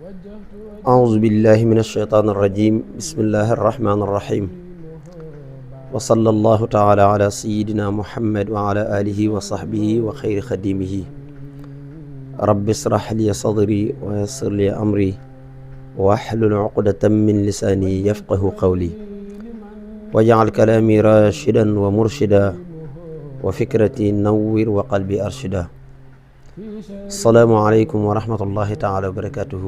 أعوذ بالله من الشيطان الرجيم بسم الله الرحمن الرحيم وصلى الله تعالى على سيدنا محمد وعلى آله وصحبه وخير خديمه رب اشرح لي صدري ويسر لي أمري واحلل عقدة من لساني يفقه قولي واجعل كلامي راشدا ومرشدا وفكرتي نور وقلبي أرشدا السلام عليكم ورحمة الله تعالى وبركاته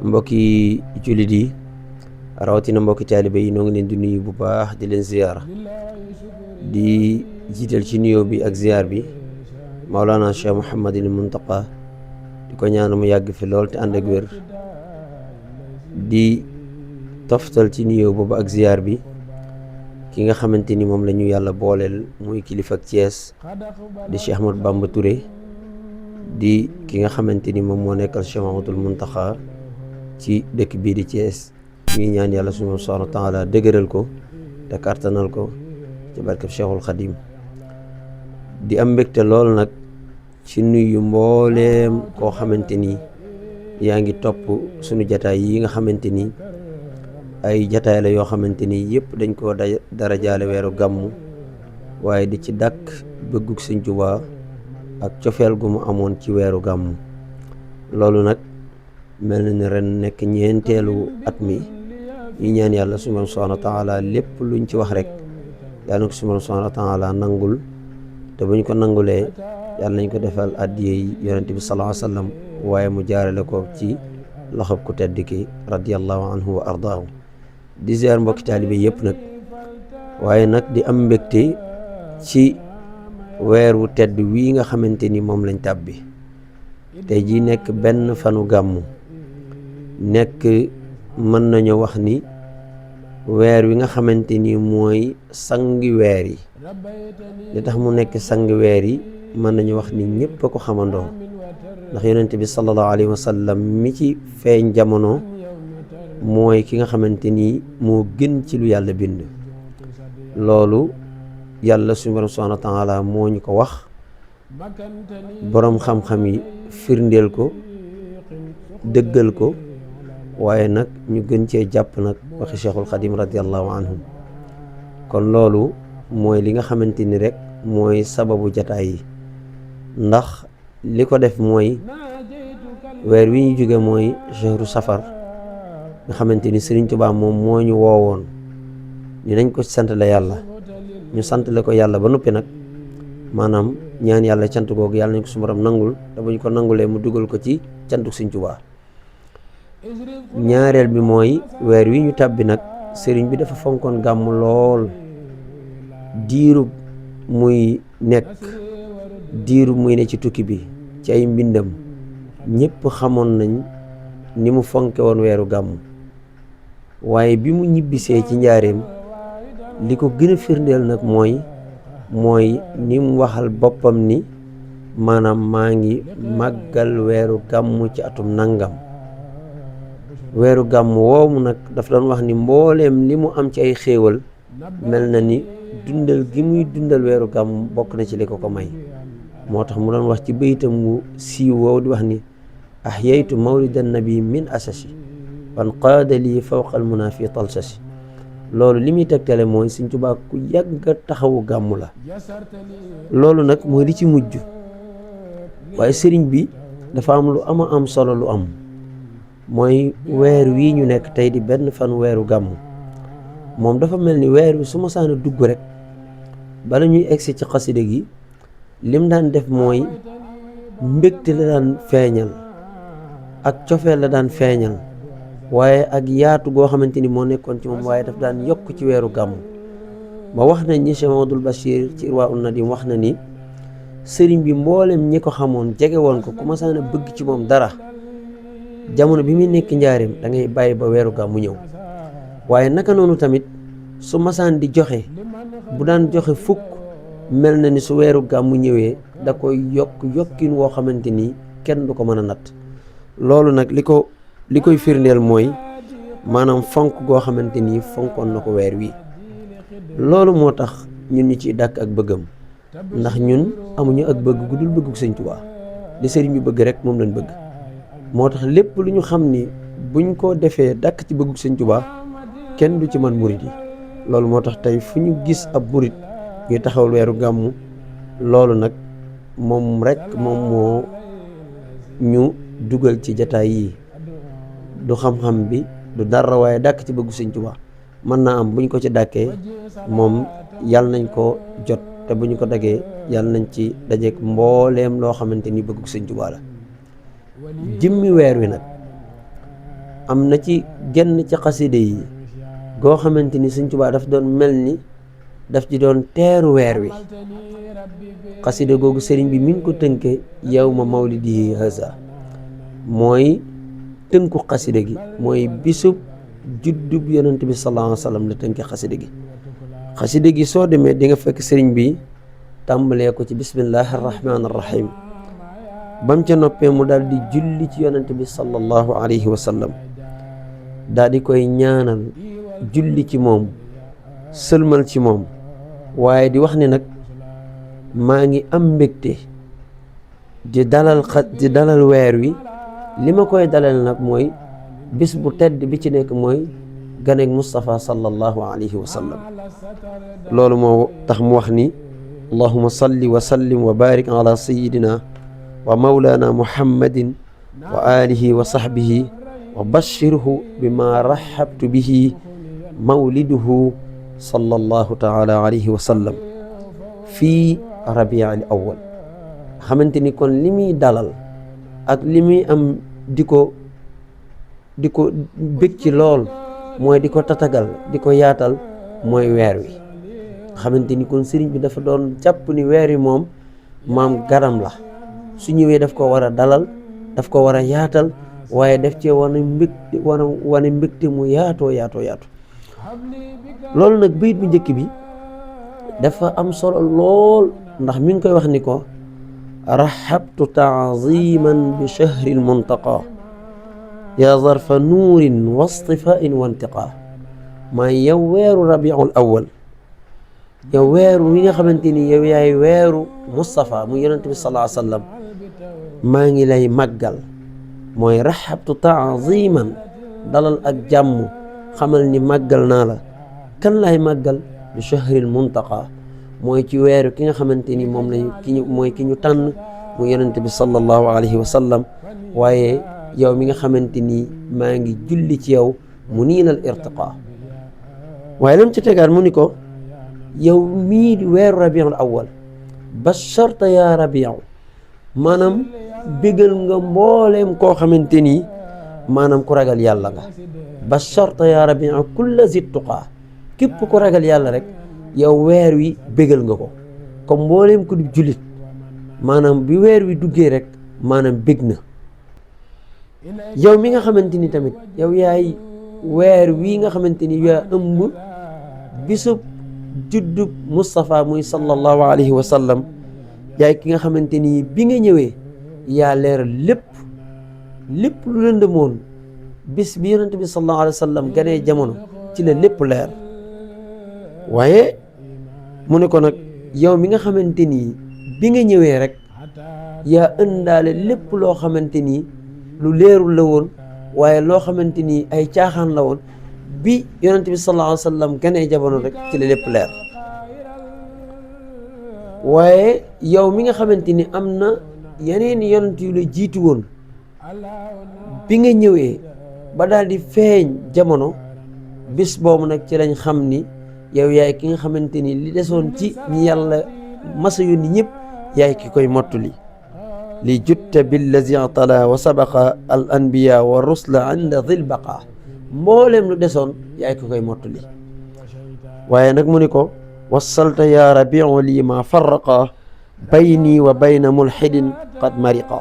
mbokki jullit yi rawatina mbokki taalibe yi noo ngi leen di nuyu bu baax di leen ziyaara di jiital ci nuyoo bi ak ziyaar bi Mawlana Cheikh Mouhamadul Muntaqa di ko ñaan mu yàgg fi lool te ànd ak wér di toftal ci nuyoo boobu ak ziyaar bi ki nga xamante ni moom la ñu yàlla booleel muy kilifa ak Thiès di Cheikh Ahmadou Bamba Touré di ki nga xamante ni moom moo nekkal Cheikh Mouhamadul Muntaqa ci dëkk bii di Thiès ñuy ñaan yàlla subhaanahu wa taala dëgëral ko te kartanal ko ci barkeb Cheikhul Khadim di am mbégte lool nag ci nuyu mbooleem koo xamante ni yaa ngi topp sunu jataay yi nga xamante ni ay jataay la yoo xamante ni yëpp dañ koo dara jaale weeru gàmmu waaye di ci dàkk bëggug Sëñ Tuubaa ak cofeel gu mu amoon ci weeru gàmmu loolu nag mel na ni ren nekk ñeenteelu at mi ñu ñaan yàlla subhaanahu wa taala lépp luñ ci wax rek yàlla na ko subhaanahu wa taala nangul te buñ ko nangulee yàlla nañ ko defal addiyey yonent bi sallallahu alayhi wa sallam waaye mu jaarale ko ci loxob ku tedd ki radiyallahu anhu wa ardaahu di ziar mbokki taalibe yëpp nag waaye nag di am mbégte ci weer wu tedd wii nga xamante ni moom lañ tàbbi tey jii nekk benn fanu gàmmu nekk mën nañu wax ni weer wi nga xamante ni mooy sangi weer yi li tax mu nekk sangi weer yi mën nañu wax ni ñëpp a ko xamandoo ndax yonent bi sallallahu alayhi wa sallam mi ci feeñ jamono mooy ki nga xamante ni moo gën ci lu yàlla bind loolu yàlla subhaanahu wa taala moo ñu ko wax boroom xam-xam yi firndeel ko dëggal ko waaye nag ñu gën cee jàpp nag waxi Cheikhul Khadim radiyallahu anhu kon loolu mooy li nga xamante ni rek mooy sababu jataay yi ndax li ko def mooy weer wi ñu jóge mooy shahru safar nga xamante ni Sëriñ Tuubaa moom moo ñu woowoon ni nañ ko sant la yàlla ñu sant la ko yàlla ba noppi nag maanaam ñaan yàlla cant googu yàlla nañ ko su borom nangul te bu ñu ko nangulee mu dugal ko ci cantu Sëriñ Tuubaa ñaareel bi mooy weer wi ñu tàbbi nag sëriñ bi dafa fonkoon gàmmu lool diiru muy ne ci tukki bi ci ay mbindam ñëpp xamoon nañ ni mu fonke woon weeru gàmmu waaye bi mu ñibbisee ci njaareem li ko gën a firndeel nag mooy ni mu waxal boppam ni maanaam maa ngi màggal weeru gàmmu ci atum nangam weeru gàmmu woowu nag dafa doon wax ni mbooleem li mu am ci ay xéewal mel na ni dundal gi muy dundal weeru gàmmu bokk na ci li ko ko may moo tax mu doon wax ci baytam mu siiw woow di wax ni ahyaytu mawlidan nabi min asasi wan qaada lii fawqal muna fi talsasi loolu li muy tegtale mooy Sëñ Tuubaa ku yàgga taxawu gàmmu la loolu nag mooy li ci mujj waaye sëriñ bi dafa am lu am solo lu am mooy weer wii ñu nekk tey di benn fan weeru gàmmu moom dafa mel ni weer wi su ma saana dugg rek bala ñuy egsi ci xasida gi lim daan def mooy mbégte la daan feeñal ak cofeel la daan feeñal waaye ak yaatu goo xamante ni moo nekkoon ci moom waaye daf daan yokk ci weeru gàmmu ba wax nañ ni Cheikh Mamadul Bachir ci Irwaa'un Nadim wax na ni sëriñ bi mboolem ñi ko xamoon jege woon ko ku ma saana bëgg ci moom dara jamono bi muy nekk njaareem da ngay bàyyi ba weeru gàmmu ñëw waaye naka noonu tamit su masaan di joxe bu daan joxe fukk mel na ni su weeru gàmmu ñëwee da koy yokkin woo xamante ni kenn du ko mën a natt loolu nag li koy firndeel mooy maanaam fonk goo xamante ni fonkoon na ko weer wi loolu moo tax ñun ñu ciy dàkk ak bëggam ndax ñun amuñu ak bëgg gu dul bëggu Sëñ Tuubaa li sëriñ bi bëgg rek moom lañ bëgg moo tax lépp lu ñu xam ni buñ ko defee dàkk ci bëggu sëñ Tuubaa kenn du ci man murit yi. loolu moo tax tey fu ñu gis ab murit ñuy taxawal weeru gàmmu, loolu nag moom rekk moom moo ñu dugal ci jataay yi. du xam-xam bi du dara, waaye dàkk ci bëggu sëñ Tuubaa. mën naa am buñ ko ci dàkkee moom yàlla nañ ko jot, te bu ñu ko daggee yàlla nañ ci dajeek mbooleem loo xamante ni bëggu sëñ Tuubaa la. jëmmi weer wi nag am na ci genn ci xaside yi goo xamante ni sëñ Tuubaa daf doon mel ni daf ci doon teeru weer wi. xaside googu sëriñ bi mi ngi ko tënke yawma mawlidihi haza, mooy tënku xaside gi mooy bisub juddub yonent bi sallallahu alayhi wa sallam la tënke xaside gi. xaside gi soo demee di nga fekk sëriñ bi tàmbalee ko ci bismillahi arrahmani arrahim, bam ca noppee mu daal di julli ci yonent bi sallallahu alayhi wa sallam, daal di koy ñaanal, julli ci moom, sëlmal ci moom, waaye di wax ni nag maa ngi am mbégte di dalal weer wi. li ma koy dalal nag mooy bis bu tedd bi ci nekk mooy ganeek Mustafa sallallahu alayhi wa sallam. loolu moo tax mu wax ni allahumma salli wa sallim wa barik ala sayidina wa mawlana muhammadin wa alihi wa sahbihi wa bashirhu bima rahabtu bihi mawliduhu sallallahu taala alayhi wa sallam fii rabiul awwal. xamante ni kon li muy dalal ak li muy am di ko bég ci lool mooy di ko tatagal, di ko yaatal, mooy weer wi. xamante ni kon sëriñ bi dafa doon jàpp ni weer wi moom maam garam la, su ñëwee daf ko war a dalal, daf ko war a yaatal, waaye daf cee wane mbégte mu yaatoo yaatoo yaatu. loolu nag bayit bu njëkk bi dafa am solo lool, ndax mi ngi koy wax ni ko rahabtu taaziman bi shahril muntaqa yaa zarfa nuurin wa istifain wa intiqa. maay yow weeru rabiul awal, yow weeru wi nga xamante ni yow yaay weeru Mustafa mu yonent bi sallallahu alayhi wa sallam, maa ngi lay màggal. mooy rahabtu taaziman, dalal ak jàmm, xamal ni màggal naa la. kan lay màggal? bi shahril muntaqa, mooy ci weeru ki nga xamante ni moom lañu mooy ki ñu tànn mu yonent bi sallallahu alayhi wa sallam. waaye yow mi nga xamante ni maa ngi julli ci yow mu niinal irtiqa. waaye lam ci tegaat mu ni ko yow mii di weeru rabiul awal, basharta yaa rabiu, maanaam bégal nga mbooleem koo xamante ni maanaam ku ragal yàlla nga. basharta yaa rabiu kulla zittuqa, képp ku ragal yàlla rek yow weer wi bégal nga ko. comme mbooleem ku di jullit, maanaam bi weer wi duggee rek maanaam bég na. yow mi nga xamante ni tamit yow yaay weer wi nga xamante ni yaa ëmb bisub juddub Mustafa muy sallallahu alayhi wa sallam, yaay ki nga xamante ni bi nga ñëwee yaa leeral lépp lu lëndëmoon bis bi yonent bi sallallahu alayhi wa sallam ganee jamono ci la lépp leer. waaye mu ne ko nag yow mi nga xamante ni bi nga ñëwee rek yaa ëndaale lépp loo xamante ni lu leerul la woon, waaye loo xamante ni ay caaxaan la woon. bi yonent bi sallallahu alayhi wa sallam ganee jamono rek ci la lépp leer. waaye yow mi nga xamante ni am na yeneen yonent yu la jiitu woon, bi nga ñëwee ba daal di feeñ jamono, bis boobu nag ci lañ xam ni yow yaay ki nga xamante ni li desoon ci ñi yàlla masa yónni ñëpp yaay ki koy mottali. li jutta billazi atala wa sabaqa al anbiya wa rusla inda dhil baqa, mbooleem lu desoon yaay ki koy mottali. waaye nag mu ni ko wassalta ya rabiu lii ma farraqa bayni wa bayna mulhidin qad mariqa.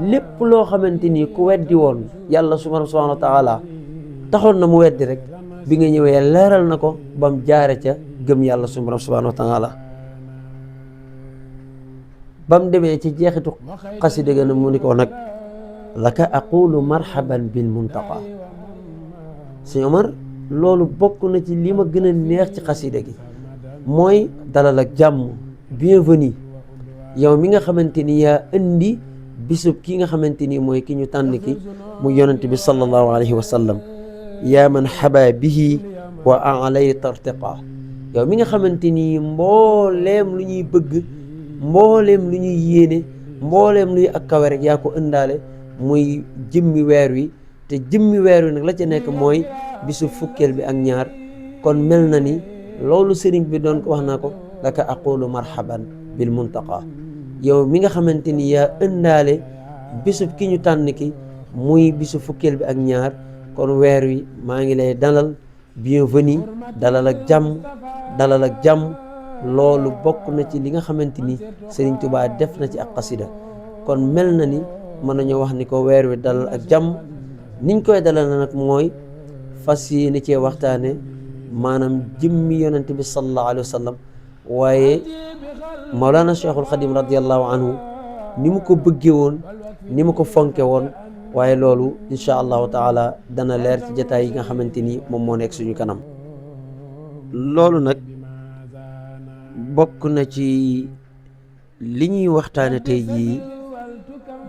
lépp loo xamante ni ku weddi woon yàlla subhanahu wa taala taxoon na mu weddi rek, bi nga ñëwee leeral na ko bam jaare ca gëm yàlla subhanahu wa taala. bam demee ci jeexitu xasida ga na mu ni ko nag laka aqulu marhaban bil muntaqa. Sëñ Omar, loolu bokk na ci li ma gën a neex ci xasida gi, mooy dalal ak jàmm, bienvenue yow mi nga xamante ni yaa indi bisub ki nga xamante ni mooy ki ñu tànn ki mu yonent bi sallallahu alayhi wa sallam yaa man xaba bihi wa alay tartiqa yow mi nga xamante ni mbooleem lu ñuy bëgg mbooleem lu ñuy yéene mbooleem luy ak kawe rek yaa ko ëndaale muy jëmmi weer wi te jëmmi weer wi nag la ca nekk mooy bisu fukkeel bi ak ñaar kon mel na ni loolu sëriñ bi doon ko wax naa ko laka aqulu marhaban bil muntaqa yow mi nga xamante ni yaa ëndaale bisub ki ñu tànn ki muy bisu fukkeel bi ak ñaar kon weer wi maa ngi lay dalal bienvenue dalal ak jàmm loolu bokk na ci li nga xamante ni Sëriñ Tuubaa def na ci ak xasida kon mel na ni mën nañoo wax ni ko weer wi dalal ak jàmm niñ koy dalal na nag mooy fas yéene cee waxtaane maanaam jëmmi yonent bi sallallahu alayhi wa sallam waaye Mawlana Cheikhul Khadim radiallahu anhu ni mu ko bëggee woon ni mu ko fonke woon waaye loolu incha allahu taala dana leer ci jataay yi nga xamante ni moom moo nekk suñu kanam loolu nag bokk na ci li ñuy waxtaane tey jii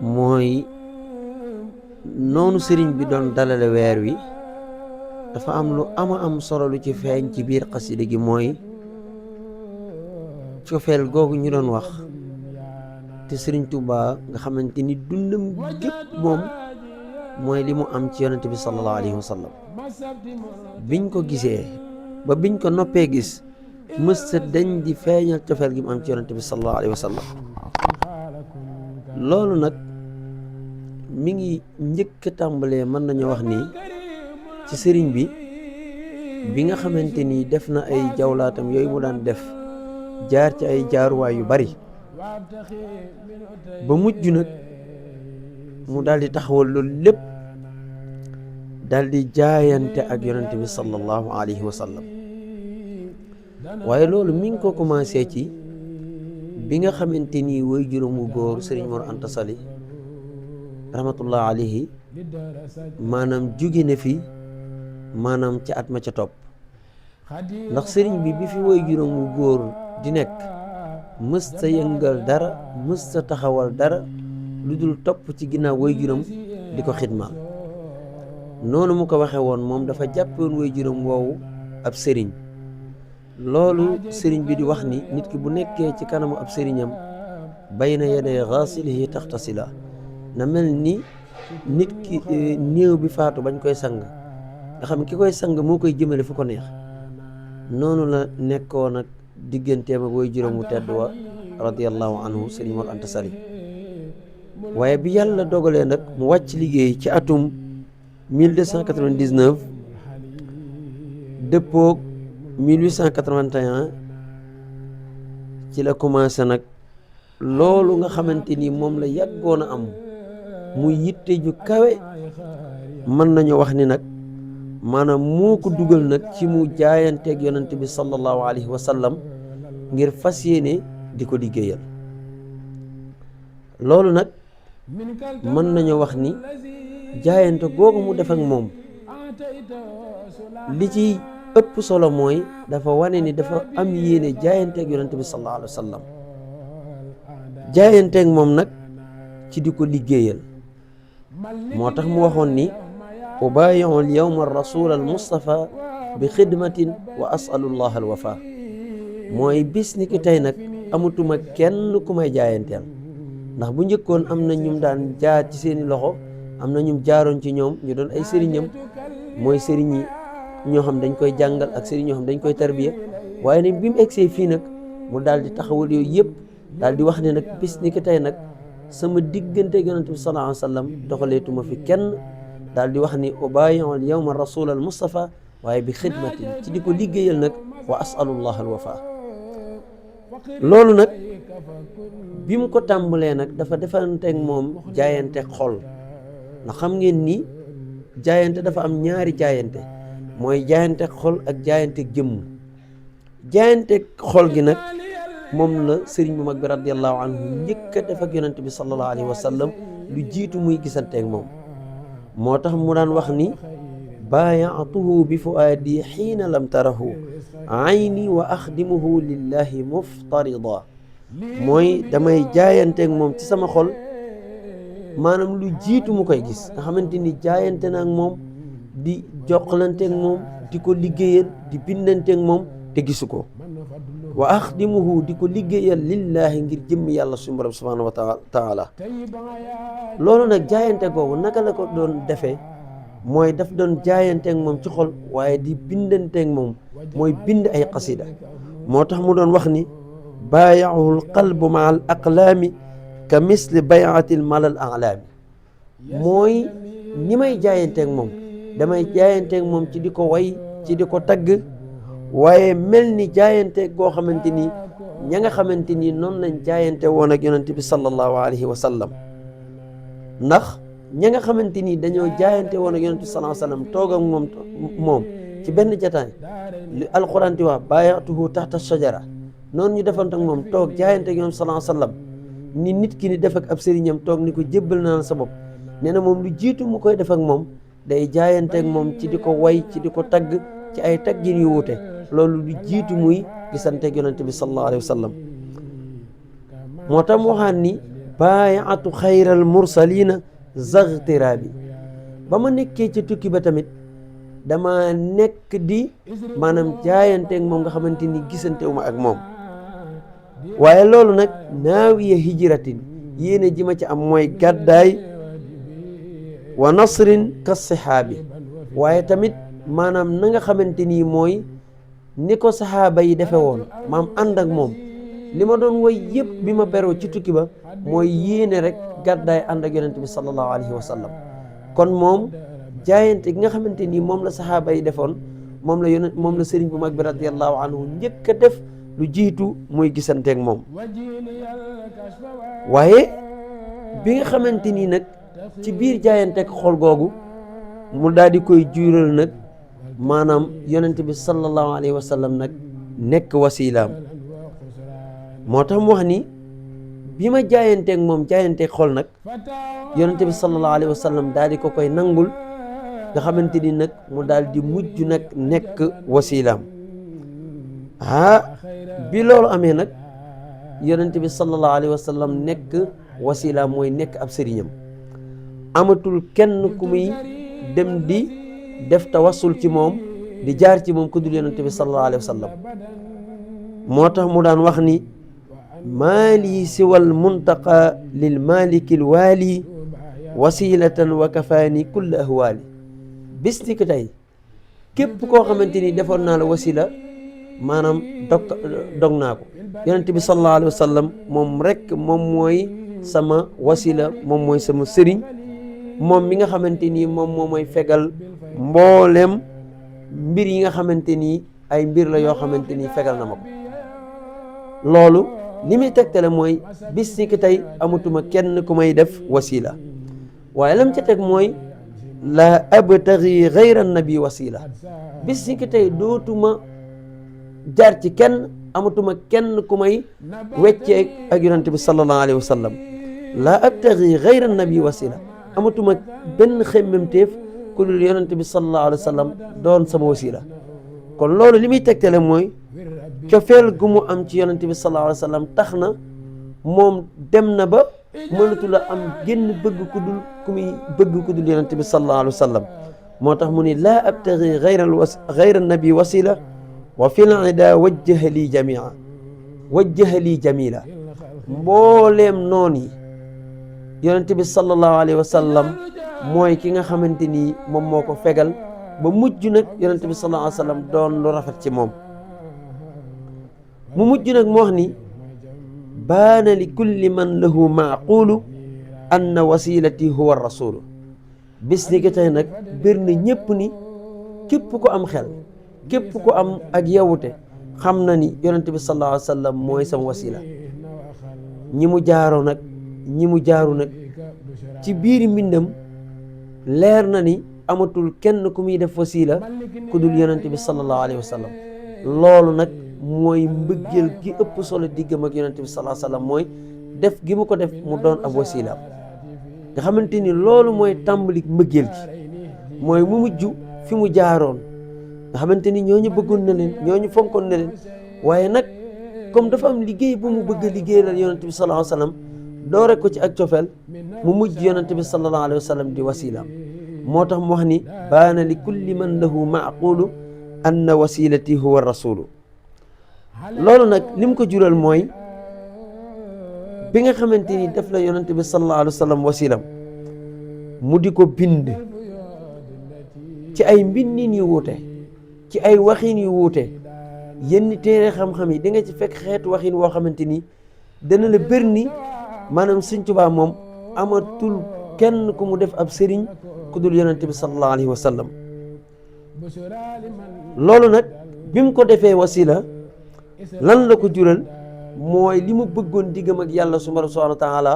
mooy noonu sëriñ bi doon dalale weer wi dafa am lu am solo lu ci feeñ ci biir xasida gi mooy cofeel googu ñu doon wax te sëriñ Tuubaa nga xamante ni dundam gépp moom mooy li mu am ci yonent bi sallallahu alayhi wa sallam biñ ko gisee ba biñ ko noppee gis mësta dañ di feeñal cofeel gi mu am ci yonent bi sallallahu alayhi wa sallam loolu nag mi ngi njëkk a tàmbalee mën nañu wax ni ci sëriñ bi nga xamante ni def na ay jawlaatam yooyu mu daan def jaar ci ay jaaruwaay yu bari ba mujj nag mu daal di taxawal loolu lépp daal di jaayante ak yonent bi sallallahu alayhi wa sallam waaye loolu mi ngi ko commencé ci bi nga xamante ni way juróom wu góor sëriñ Mor Anta Sali rahmatullah alayhi maanaam jóge na fi maanaam ca at ma ca topp ndax sëriñ bi fi way juróom wu góor di nekk mësta yëngal dara mësta taxawal dara lu dul topp ci ginnaaw way juróom di ko xidmaal noonu mu ko waxee woon moom dafa jàppoon way juróom woowu ab sëriñ loolu sëriñ bi di wax ni nit ki bu nekkee ci kanamu ab sëriñam bayna yaday ghasilihi taxtasila na mel ni nit ki néew bi faatu bañ koy sang nga xam ki koy sang moo koy jëmale fu ko neex noonu la nekkoon ak digganteem ak way juróom wu tedd wa radiyallahu anhu sëriñ Mor Anta Sali waaye bi yàlla dogalee nag mu wàcc liggéey ci atum 1299 dëppoog 1881 ci la commencé nag loolu nga xamante ni moom la yàggoon a am mu yitte ju kawe mën nañu wax ni nag maanaam moo ko dugal nag ci mu jaayanteeg yonent bi sallallahu alayhi wa sallam ngir fas yéene di ko liggéeyal loolu nag mën nañu wax ni jaayante googu mu def ak moom li ci ëpp solo mooy dafa wane ni dafa am yéene jaayanteeg yonent bi sallallahu alayhi wa sallam jaayanteeg moom nag ci di ko liggéeyal moo tax mu waxoon ni ubaayi'u al-yawma ar-rasul al-mustafa bi xidmatin wa as'alullah al-wafa mooy bis ni ki tey nag amatuma kenn ku may jaayanteel ndax bu njëkkoon am na ñum daan jaar ci seeni loxo am na ñum jaaroon ci ñoom ñu doon ay sëriñam mooy sëriñ yi ñoo xam dañ koy jàngal ak sëriñ ñoo xam dañ koy tarbiya waaye nag bi mu egsee fii nag mu daal di taxawal yooyu yëpp daal di wax ne nag bis ni ki tey nag sama diggante yonent bi sallallahu alayhi wa sallam doxaleetuma fi kenn daal di wax ni ubaayi'u al-yawma rasul al mustafa waaye bi xidmatin ci di ko liggéeyal nag wa as'alullah al wafa loolu nag bi mu ko tàmbalee nag dafa defanteeg moom jaayante xol ndax xam ngeen ni jaayante dafa am ñaari jaayante mooy jaayante xol ak jaayante jëmm jaayante xol gi nag moom la sëriñ bu mag bi radiyallahu anhu njëkk a def ak yonent bi sallallahu alayhi wa sallam lu jiitu muy gisanteeg moom moo tax mu daan wax ni baaya'tuhu bi fuaadi xiina lam tarahu ayni wa axdimuhu lillahi muftarida mooy damay jaayanteeg moom ci sama xol maanaam lu jiitu mu koy gis nga xamante ni jaayante na ak moom di jokkalanteeg moom di ko liggéeyal di bindanteeg moom te gisu ko wa axdimuhu di ko liggéeyal lillahi ngir jëmm yàlla suñu borom subhanahu wa taala loolu nag jaayante googu naka la ko doon defee mooy daf doon jaayanteeg moom ci xol waaye di bindanteeg moom mooy bind ay qasida moo tax mu doon wax ni baayahu alqalbu maa al aqlaami ka misli bayatil malal alaami mooy ni may jaayanteeg moom damay jaayanteeg moom ci di ko way ci di ko tagg waaye mel ni jaayante goo xamante ni ña nga xamante ni noonu lañ jaayante woon ak yonent bi sallallahu alayhi wa sallam ndax ña nga xamante ni dañoo jaayante woon ak yonent bi sallallahu alayhi wa sallam toog ak moom ci benn jataay li alquran di wax baayatuhu taxta shajara noonu ñu defante ak moom toog jaayante ak yonent bi sallallahu alayhi wa sallam ni nit ki ni def ak ab sëriñam toog ni ko jébbal naa la sa bopp nee na moom lu jiitu mu koy def ak moom day jaayante ak moom ci di ko way ci di ko tagg ci ay taggin yu wuute loolu lu jiitu muy gisante ak yonent bi sallallahu alayhi wa sallam moo tax mu waxaan ni baayaatu xayral mursalina zaghtiraabi ba ma nekkee ci tukki ba tamit dama nekk di maanaam jaayante ak moom nga xamante ni gisante wu ma ak moom waaye loolu nag naawiya hijratin yéene ji ma ci am mooy gàddaay wa nasrin ka sihaabi waaye tamit maanaam na nga xamante ni mooy ni ko saxaaba yi defe woon maam ànd ak moom li ma doon woy yëpp bi ma beroo ci tukki ba mooy yéene rek gàddaay ànd ak yonent bi sallallahu alayhi wa sallam kon moom jaayante gi nga xamante ni moom la saxaaba yi defoon moom la sëriñ bu mag bi radiyallahu anhu njëkk a def lu jiitu muy gisanteeg moom waaye bi nga xamante ni nag ci biir jaayanteeg xol googu mu daal di koy juural nag maanaam yonent bi sallallahu alayhi wa sallam nag nekk wasilaam moo tax mu wax ni bi ma jaayanteeg moom jaayanteeg xol nag yonent bi sallallahu alayhi wa sallam daal di ko koy nangul nga xamante ni nag mu daal di mujj nag nekk wasilaam bi loolu amee nag yonent bi sallallahu alayhi wa sallam nekk wasilaam mooy nekk ab sëriñam amatul kenn ku muy dem di def tawassul ci moom di jaar ci moom ku dul yonent bi sallallahu alayhi wa sallam moo tax mu daan wax ni maali siwal muntaqa lil malikil waali wasilatan wa kafaani kulla ahwaali bis ni ko tey képp koo xamante ni defoon naa la wasila maanaam dog naa ko yonent bi sallallahu alayhi wa sallam moom rek moom mooy sama wasila moom mooy sama sëriñ moom mi nga xamante ni moom moo mooy fegal mboolem mbir yi nga xamante ni ay mbir la yoo xamante ni fegal na ma ko loolu li muy tegtale mooy bis ni ki tey amatuma kenn ku may def wasila waaye lam ca teg mooy la abtaghi ghayra nabi wasila bis ni ki tey dootuma jaar ci kenn amatuma kenn ku may weccee ak yonent bi sallallahu alayhi wa sallam la abtaghi ghayra nabi wasila amatuma benn xemmemteef ku dul yonent bi sallallahu alayhi wa sallam doon sama wasila kon loolu li muy tegtale mooy cofeel gu mu am ci yonent bi sallallahu alayhi wa sallam tax na moom dem na ba mënatu la am génn bëgg ku dul ku muy bëgg ku dul yonent bi sallallahu alayhi wa sallam moo tax mu ni laa abtaghi ghayra nabi wasila wa fil ida wajjaha lii jamila mbooleem noon yi yonent bi sallallahu alayhi wa sallam mooy ki nga xamante ni moom moo ko fegal ba mujj nag yonent bi sallallahu alayhi wa sallam doon lu rafet ci moom mu mujj nag mu wax ni baana li kulli man lahu maaqulu anna wasilati huwa rasulu bis ni ki tey nag bir na ñépp ni képp ko am xel képp ko am ak yawute xam na ni yonent bi sallallahu alayhi wa sallam mooy sama wasila ñi mu jaaru nag ci biiri mbindam leer na ni amatul kenn ku muy def wasila ku dul yonent bi sallallahu alayhi wa sallam loolu nag mooy mbëggeel gi ëpp solo diggam ak yonent bi sallallahu alayhi wa sallam mooy def gi mu ko def mu doon ab wasilaam nga xamante ni loolu mooy tàmbali mbëggeel gi mooy mu mujj fi mu jaaroon nga xamante ni ñooñu bëggoon na leen ñooñu fonkoon na leen waaye nag comme dafa am liggéey bu mu bëgg a liggéey la yonent bi sallallahu alayhi wa sallam doore ko ci ak cofeel mu mujj yonente bi sallallahu alayhi wa sallam di wasilaam moo tax mu wax ni baana li kulli man lahu maaqulu anna wasilati huwa rasulu loolu nag lim ko jural mooy bi nga xamante ni def la yonente bi sallallahu alayhi wa sallam wasilam mu di ko bind ci ay mbindin yu wuute ci ay waxin yu wuute yenn téere xam-xam yi di nga ci fekk xeetu waxin woo xamante ni dana la bër ni maanaam Sëñ Tuubaa moom amatul kenn ku mu def ab sëriñ ku dul yonente bi sallallahu alayhi wa sallam loolu nag bi mu ko defee wasila lan la ko jural mooy li mu bëggoon diggam ak yàlla subhaanahu wa taala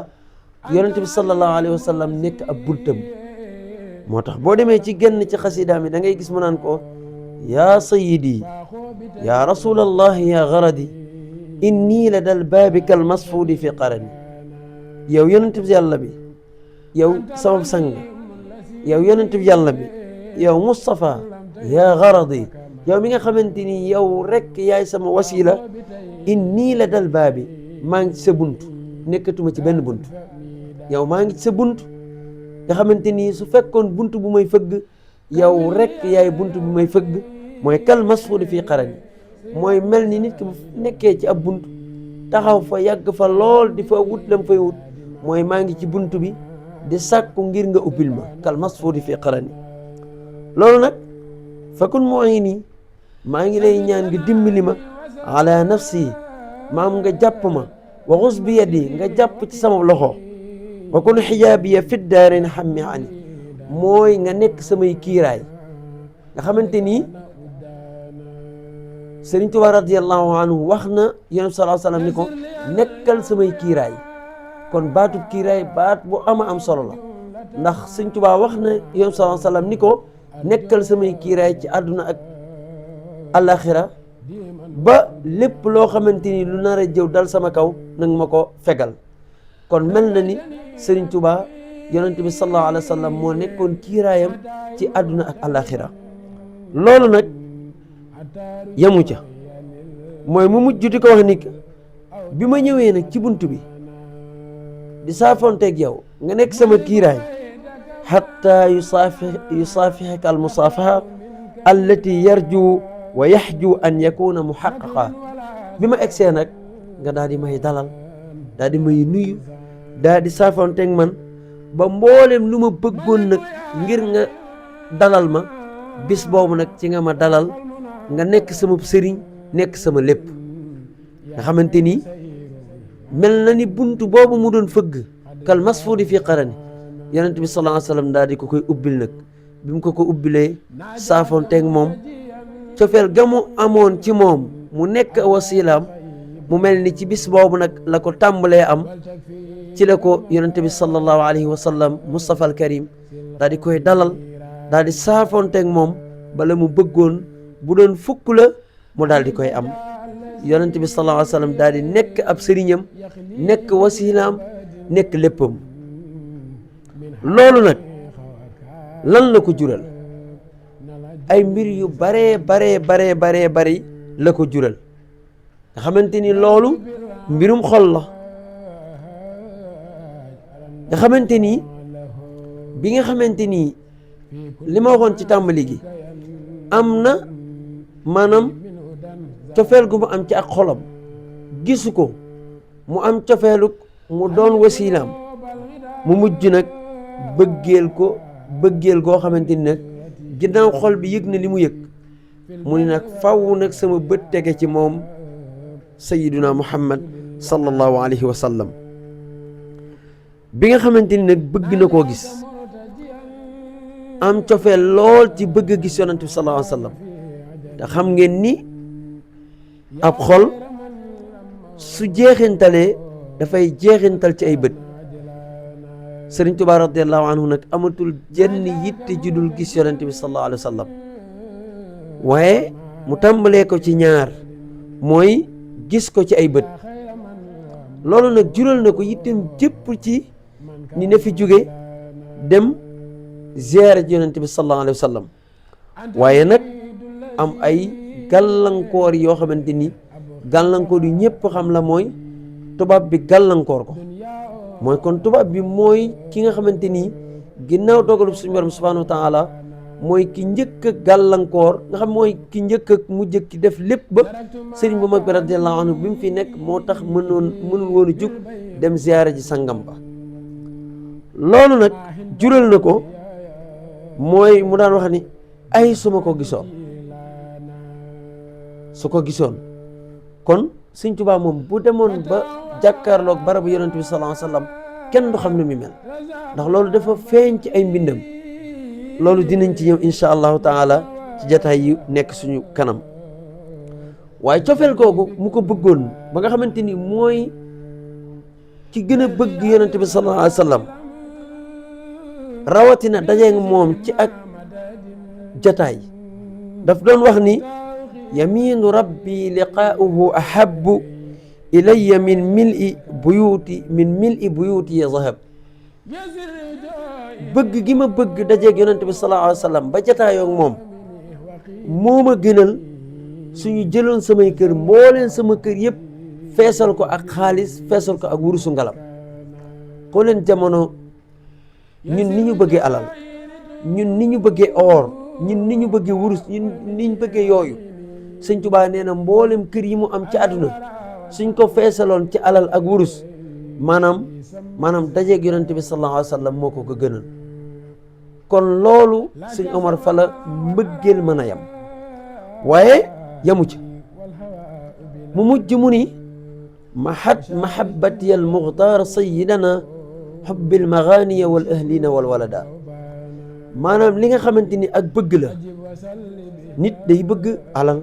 yonente bi sallallahu alayhi wa sallam nekk ab buntam moo tax boo demee ci genn ci xasidaam yi da ngay gis mu naan ko yaa sayidi yaa rasulallahi yaa garadi inni la dal baabi kal masfuudi fi qarani yow yonente bi yàlla bi yow sama sang yow yonente bi yàlla bi yow Moustapha yaa garadi yow mi nga xamante ni yow rek yaay sama wasila inni la dal baabi maa ngi ci sa bunt nekkatuma ci benn bunt yow maa ngi ci sa bunt nga xamante ni su fekkoon bunt bu may fëgg yow rek yaay bunt bu may fëgg mooy kal masfuudi fii qarani mooy mel ni nit ki bu nekkee ci ab bunt taxaw fa yàgg fa lool di fa wut lam fay wut mooy maa ngi ci bunt bi di sàkku ngir nga ubbil ma kal masfuudi fii qarani loolu nag fakun mu'ini maa ngi lay ñaan nga dimbali ma ala nafsi maam nga jàpp ma wa xus bi yadi nga jàpp ci sama loxo wa kun xijaabiya fi daarin xammi ani mooy nga nekk samay kiiraay nga xamante ni Sëriñ Tuubaa radiyallahu anhu wax na yonent sallallahu alayhi wa sallam ni ko nekkal samay kiiraay kon baatub kiiraay baat bu ama am solo la ndax Sëriñ Tuubaa wax na yonent sallallahu alayhi wa sallam ni ko nekkal samay kiiraay ci àdduna ak alaxira ba lépp loo xamante ni lu nar a jëw dal sama kaw nag ma ko fegal kon mel na ni Sëriñ Tuubaa yonent bi sallallahu alayhi wa sallam moo nekkoon kiiraayam ci àdduna ak alaxira loolu nag yamu ca mooy mu mujj di ko wax ni bi ma ñëwee nag ci bunt bi di saafonteeg yow nga nekk sama kiiraay xatta yusaafihaka al musaafaha allati yarju wa yaxju an yakuna muxaqaqa bi ma egsee nag nga daal di may dalal daal di may nuyu daal di saafonteeg man ba mboolem lu ma bëggoon nag ngir nga dalal ma bis boobu nag ci nga ma dalal nga nekk sama sëriñ nekk sama lépp nga xamante ni mel na ni bunt boobu mu doon fëgg kal masfuudi fii qarani yonent bi sallallahu alayhi wa sallam daal di ko koy ubbil nag bi mu ko ubbilee saafonteeg moom cofeel ga mu amoon ci moom mu nekk wasilaam mu mel ni ci bis boobu nag la ko tàmbalee am ci la ko yonent bi sallallahu alayhi wa sallam Mustafa al Karim daal di koy dalal daal di saafonteeg moom bala mu bëggoon bu doon fukk la mu daal di koy am yonent bi sallallahu alayhi wa sallam daal di nekk ab sëriñam nekk wasilaam nekk léppam loolu nag lan la ko jural ay mbir yu baree bari la ko jural nga xamante ni loolu mbirum xol la nga xamante ni bi nga xamante ni li ma waxoon ci tàmbali gi am na maanaam cofeel gu mu am ci ak xolam gisu ko mu am cofeelu mu doon wasilaam mu mujj nag bëggeel goo xamante ni nag ginnaaw xol bi yëg na li mu yëg mu ni nag faw nag sama bët tege ci moom sayyiduna muhammad sallallahu alayhi wa sallam bi nga xamante ni nag bëgg na koo gis am cofeel lool ci bëgg a gis yonent bi sallallahu alayhi wa sallam te xam ngeen ni ab xol su jeexintalee dafay jeexintal ci ay bët Sëriñ Tuubaa radiyallahu anhu nag amatul jenn yitte ju dul gis yonent bi sallallahu alayhi wa sallam waaye mu tàmbalee ko ci ñaar mooy gis ko ci ay bët loolu nag jural na ko yittem jëpp ci ni na fi jóge dem ziyaare ci yonent bi sallallahu alayhi wa sallam waaye nag am ay gàllankoor yoo xamante ni gàllankoor yu ñëpp xam la mooy tubaab bi gàllankoor ko mooy kon tubaab bi mooy ki nga xamante ni ginnaaw dogalu suñu borom subhanahu wa taala mooy ki njëkk a gàllankoor nga xam mooy ki njëkk ak mu jëkk def lépp ba sëriñ bu mag bi radiyallahu anhu bi mu fi nekk moo tax mënul woon a jóg dem ziyaara ji sangam ba. loolu nag jural na ko mooy mu daan wax ni ay su ma ko gisoon kon sëñ Tuubaa moom bu demoon ba jàkkaarloog barabu yonent bi sallallahu alayhi wa sallam kenn du xam ne mi mel ndax loolu dafa feeñ ci ay mbindam. loolu dinañ ci ñëw insha allahu taala ci jataay yi nekk suñu kanam waaye cofeel googu mu ko bëggoon ba nga xamante ni mooy ki gën a bëgg yonent bi sallallahu alayhi wa sallam rawatina dajeeg moom ci ak jataay daf doon wax ni yaminu rabbi liqaa'uhu ahabbu ilayya min mil'i buyuti ya zahab bëgg gi ma bëgg dajeeg yonent bi sallallahu alayhi wa sallam ba jataayoo ak moom moo ma gënal suñu jëloon samay kër mbooleen sama kër yëpp feesal ko ak xaalis feesal ko ak wurusu ngalam xoo leen jamono ñun ni ñu bëggee alal ñun ni ñu bëggee or ñun ni ñu bëggee wurus ñun ni ñu bëggee yooyu sëñ Tuubaa nee na mboolem kër yi mu am ci àdduna suñ ko feesaloon ci alal ak wurus maanaam dajeeg yonent bi sallallahu alayhi wa sallam moo ko gënal kon loolu sëñ Omar fa la mbëggeel mën a yam waaye yamu ci mu mujj mu ni mahabbati al muxtaar sayidana xubbil maganiya wal ahlina wal walada maanaam li nga xamante ni ak bëgg la nit day bëgg alal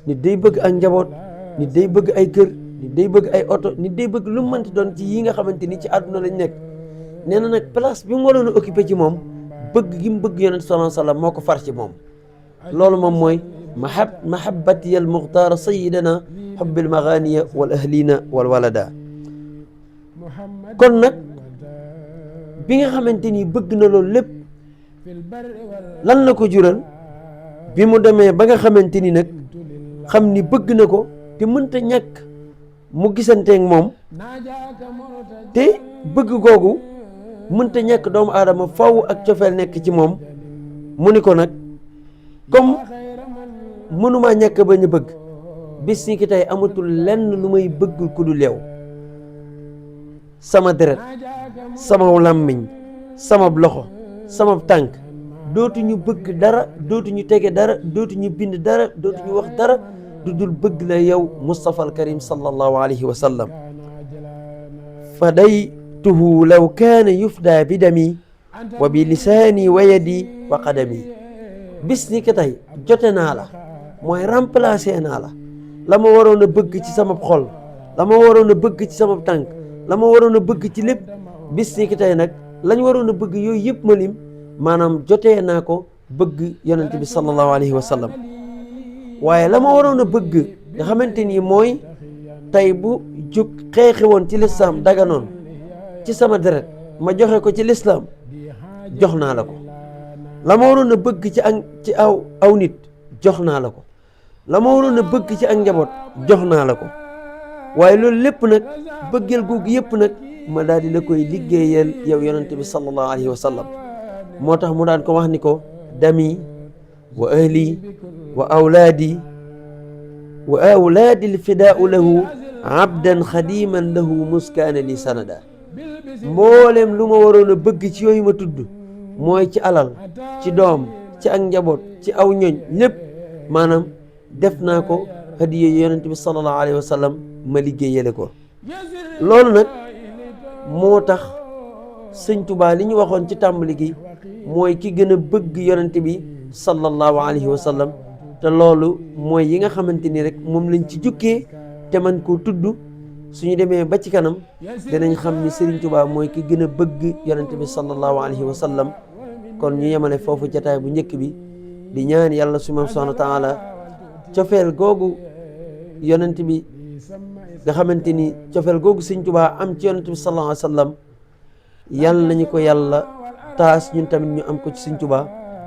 nit day bëgg ak njaboot nit day bëgg ay kër nit day bëgg ay oto nit day bëgg lu mu mënti doon ci yi nga xamante ni ci àdduna lañ nekk nee na nag place bi mu waroon a occupé ci moom bëgg gi mu bëgg yonent sallallahu alayhi wa sallam moo ko far ci moom loolu moom mooy mahabbati al muxtaar sayidana xubbil maganiya wal ahlina wal walada kon nag bi nga xamante ni bëgg na loolu lépp lan la ko jural bi mu demee ba nga xamante ni nag xam ni bëgg na ko te mënta ñàkk mu gisanteeg moom te bëgg googu mënta ñàkk doomu aadama faw ak cofeel nekk ci moom mu ni ko nag comme mënumaa ñàkk bañ a bëgg bis ni ki tey amatul lenn lu may bëgg ku dul yow sama deret sama làmmiñ sama loxo sama tànk dootuñu bëgg dara dootuñu tege dara dootuñu bind dara dootuñu wax dara du dul bëgg la yow Mustafa al Karim sallallahu alayhi wa sallam fadaytuhu law kaana yufda bi dami wa bi lisaani wa yadi wa qadami bis ni ki tey jote naa la mooy remplacé naa la ma waroon a bëgg ci sama xol la ma waroon a bëgg ci sama tànk la ma waroon a bëgg ci lépp bis ni ki tey nag lañ waroon a bëgg yooyu yëpp ma lim maanaam jotee naa ko bëgg yonent bi sallallahu alayhi wa sallam waaye la ma waroon a bëgg nga xamante ni mooy tey bu jóg xeexi woon ci lislaam daganoon ci sama deret ma joxe ko ci lislaam jox naa la ko la ma waroon a bëgg ci aw nit jox naa la ko la ma waroon a bëgg ci ak njaboot jox naa la ko waaye loolu lépp nag bëggeel googu yëpp nag ma daal di la koy liggéeyal yow yonent bi sallallahu alayhi wa sallam moo tax mu daan ko wax ni ko dami wa ahli wa awlaadi lfidaau lahu abdan xadiman lahu muskaana li sanada mbooleem lu ma waroon a bëgg ci yooyu ma tudd mooy ci alal ci doom ci ak njaboot ci aw ñoñ lépp maanaam def naa ko hadiya yonent bi sallallahu alayhi wa sallam ma liggéeyale ko loolu nag moo tax sëñ Tuubaa li ñu waxoon ci tàmbali gi mooy ki gën a bëgg yonent bi sallallahu alayhi wa sallam te loolu mooy yi nga xamante ni rek moom lañ ci jukkee te man koo tudd suñu demee ba ci kanam dinañ xam ni Sëriñ Tuubaa mooy ki gën a bëgg yonent bi sallallahu alayhi wa sallam kon ñu yemale foofu jataay bu njëkk bi di ñaan yàlla subhaanahu wa taala cofeel googu yonent bi nga xamante ni cofeel googu Sëriñ Tuubaa am ci yonent bi sallallahu alayhi wa sallam yàlla nañu ko yàlla taas ñun tamit ñu am ko ci Sëriñ Tuubaa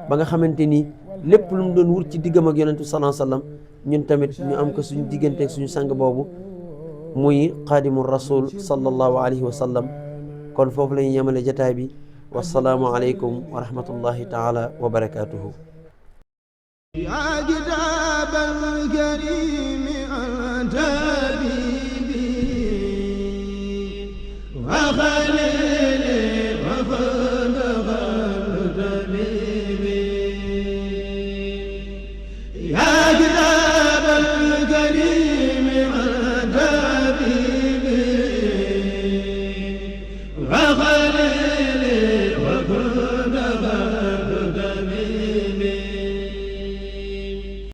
ba nga xamante ni lépp lu mu doon wut ci diggam ak yonent bi sallallahu alayhi wa sallam ñun tamit ñu am ko suñu digganteeg suñu sang boobu muy xaadimu rasul sallallahu alayhi wa sallam kon foofu la ñu yemale jataay bi wassalaamu aleykum wa rahmatullahi taala wa barakaatuhu يا كتاب الكريم أنت حبيبي